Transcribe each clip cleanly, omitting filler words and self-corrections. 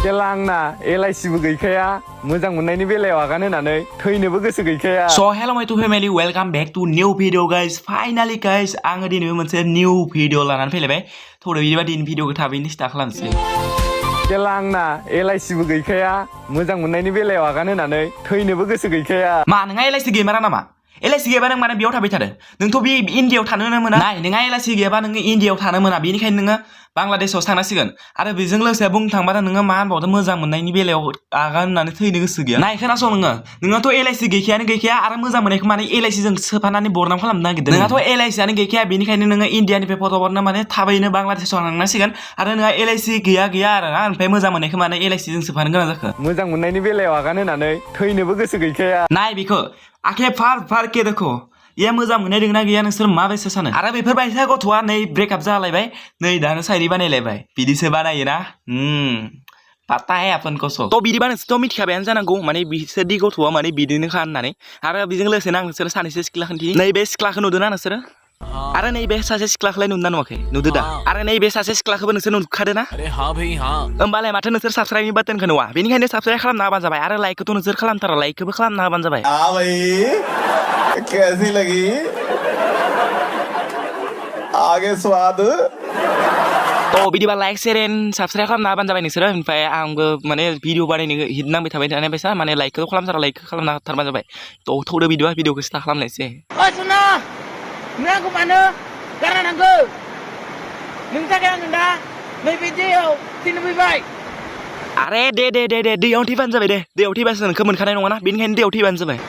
जेला आंना एलआइसिबो गैखाया मोजां मोननायनि बेलायाव आगान होनानै थैनोबो गोसो गैखाया। So hello my two family, welcome back to new video guys. Finally guys, आङो दिनै मोनसे new video लानानै फैलायबाय। थोरै बिदिबा दिनै भिडिअखौ थाबैनो स्टार्ट खालामसै। जेला आंना एलआइसिबो गैखाया मोजां मोननायनि बेलायाव आगान होनानै थैनोबो गोसो गैखाया। मा नोंहा एलआइसि गैमारा नामा? एलआइसि गैयाबा नों माने बेयाव थाबाय थादो। नोंथ' बे इन्डियायाव थानोनो मोना। नाय नोंहा एलआइसि गैयाबा नोङो इन्डियायाव थानो मोना। बेनिखायनो नोङो बांलादेशआव थांनांसिगोन। आरो बेजों लोगोसे बुंनो थांबाथ' नोङो मा होनबावदों मोजां मोननायनि बेलायाव आगान होननानै थैनो गोसो गैया। नाय खोनासं नोङोथ' एलआइसि गैखाया आरो मोजां मोननायखौ माने एलआइसि जों सोफानानै बरनाम खालामनो नागिरदों। नोंहाथ' एलआइसिआनो गैखाया बेनिखायनो नोङो इन्डियानिफ्राय फट' हरनो माने थाबैनो बांलादेशआव थांनांसिगोन। आरो नोंहा एलआइसि गैया आरो ना ओमफ्राय मोजां मोननायखौ माने एलआइसि जों सोफानो गोनां जाखो। मोजां मोननायनि बेलायाव आगान होनानै थैनोबो गोसो गैखाया। नाय बेखौ आखे फार के देखो ये मोजां मोननाय दोंना गैया नोंसोर माबायसा सानो? आरो बेफोरबायसा गथ'आ नै ब्रेकआप जालायबाय नै दानो साइरि बानायलायबाय। बिदिसो बानायोना पाता है आपनको सब। थ' बिदिबा नोंसोरथ' मिथिखाबायानो जानांगौ माने बिसोरनि गथ'आ माने बिदिनोखा होननानै। आरो बेजों लोगोसेनो आं नोंसोर सानैसो सिख्ला खोन्थि नैबे सिख्लाखौ नुदोंना नोंसोरो? आरो नैबे सासे सिख्लाखौलाय नुदोंना नुवाखै? नुदो दा? आरो नैबे सासे सिख्लाखौबो नोंसोर नुखादों ना? होमबालाय माथो नोंसोर साबस्क्राइबनि बाटोनखौ नुवा? बेनिखायनो साबस्क्राइब खालामना होबानो जाबाय आरो लाइकखौथ' नोंसोर खालामथारा लाइकखौबो खालामना होबानो जाबाय। कैसी लगी आगे स्वाद थ' बिदिबा लाइक शेयर एन्ड साबस्क्राइब खालामना होबानो जाबाय नोंसोरो। ओमफ्राय आंबो माने भिडिअ बानायनो हिट नांबाय थाबाय थानाय बायसा माने लाइकखौ खालामथारा लाइकखौ खालामना होथारबानो जाबाय। थ' थौदो बिदिबा भिडिअखौ स्टार्ट खालामनायसै। ओइ सुना नों आंखौ मानो गारना थांखो? नोंनि थाखाय आङो दा नैबे दैयाव थैनो फैबाय। आरे दे दैयाव थैबानो जाबाय दे। दैयाव थैबासो नोंखौ मोनखानाय नङाना बेनिखायनो दैयाव थैबानो जाबाय।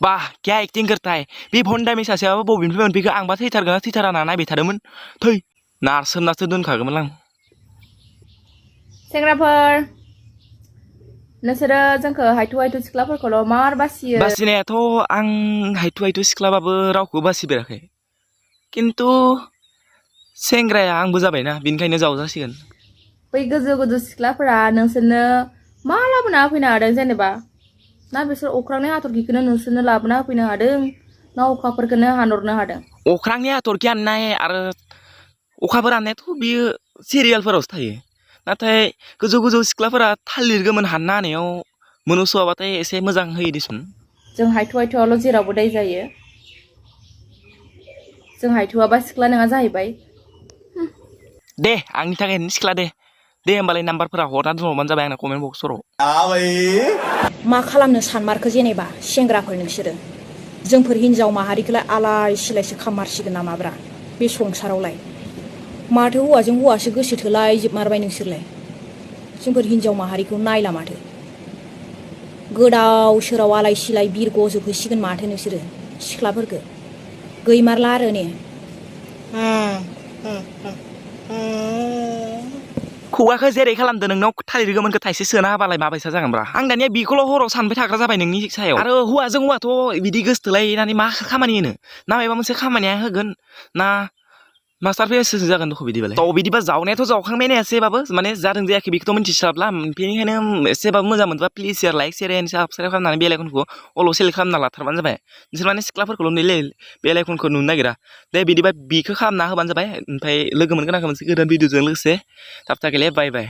वाह क्या एक्टिंग करता है बे भन्डामि सासेयाबो बबेनिफ्राय मोनफैखो आंबा थैथारगोन थैथारा होनना नायबाय थादोंमोन। थै नारसोमनासो दोनखागौमोन आं। सेंग्राफोर नोंसोरो जोंखौ हायथु सिख्लाफोरखौल' मार बासियो। बासिनायाथ' आं हायथु सिख्लाबाबो रावखौबो बासिफेराखै खिन्थु सेंग्राया आंबो जाबायना बेनिखायनो जावजासिगोन। बै गोजौ सिख्लाफोरा नोंसोरनो मा लाबोना होफैनो हादों जेनेबा? ना बिसोर अख्रांनि हाथरखिखौनो नोंसोरनो लाबोना होफैनो हादों ना अखाफोरखौनो हानहरनो हादों? अख्रांनि हाथरखि हाननाय आरो अखाफोर हाननायाथ' बियो सिरियालफोरावसो थायो। नाथाय गोजौ सिख्लाफोरा थालिर गोमोन हानना होनायाव मोनस'वाबाथाय एसे मोजां होयो दिसुन। जों हायथुआल' जेरावबो दाय जायो। जों हायथुआबा सिख्ला नङा जाहैबाय। दे आंनि थाखाय सिख्ला दे होमबालाय नाम्बारफोरा हरना दोनहरबानो जाबाय आंना कमेन्ट बक्सफोराव। मा खालामनो सानमारखो जेनेबा सेंग्राफोर नोंसोरो? जोंफोर हिनजाव माहारिखौलाय आलाय सिलायसो खामारसिगोन नामाब्रा बे संसारावलाय? माथो हौवाजों हौवासो गोसो थोलाय जोबमारबाय नोंसोरलाय? जोंफोर हिनजाव माहारिखौ नायला माथो गोदाव सोराव आलाय सिलाय बिरग'जोबहोसिगोन माथो नोंसोरो सिख्लाफोरखौ गैमारला आरो ने। खुगाखौ जेरै खालामदो नोंनाव थालिर गोमोनखौ थाइसे सोना होबालाय माबायसा जागोनब्रा? आं दानिया बेखौल' हराव सानबाय थाग्रा जाबाय नोंनि सायाव। आरो हौवाजों हौवाथ' बिदि गोसोथोलायनानै मा खामानि होनो? ना माबा मोनसे खामानिया होगोन ना मास्टार फेससो जागोन दख' बिदिबालाय। थ' बिदिबा जावनायाथ' जावखांबाय एसेबाबो माने जादों जायाखै बेखौथ' मिथिस्लाबला। बेनिखायनो एसेबाबो मोजां मोनबा please share like share and subscribe खालामनानै बेल आइकनखौ अल' सेलेक्ट खालामना लाथारबानो जाबाय। नोंसोर माने सिख्लाफोरखौल' नुयोलै बेल आइकनखौ नुनो नागिरा। दे बिदिबा बिखौ खालामना होबानो जाबाय। ओमफ्राय लोगो मोनगोन आंखौ मोनसे गोदान भिडिअजों लोगोसे थाब थाखैले बाय बाय।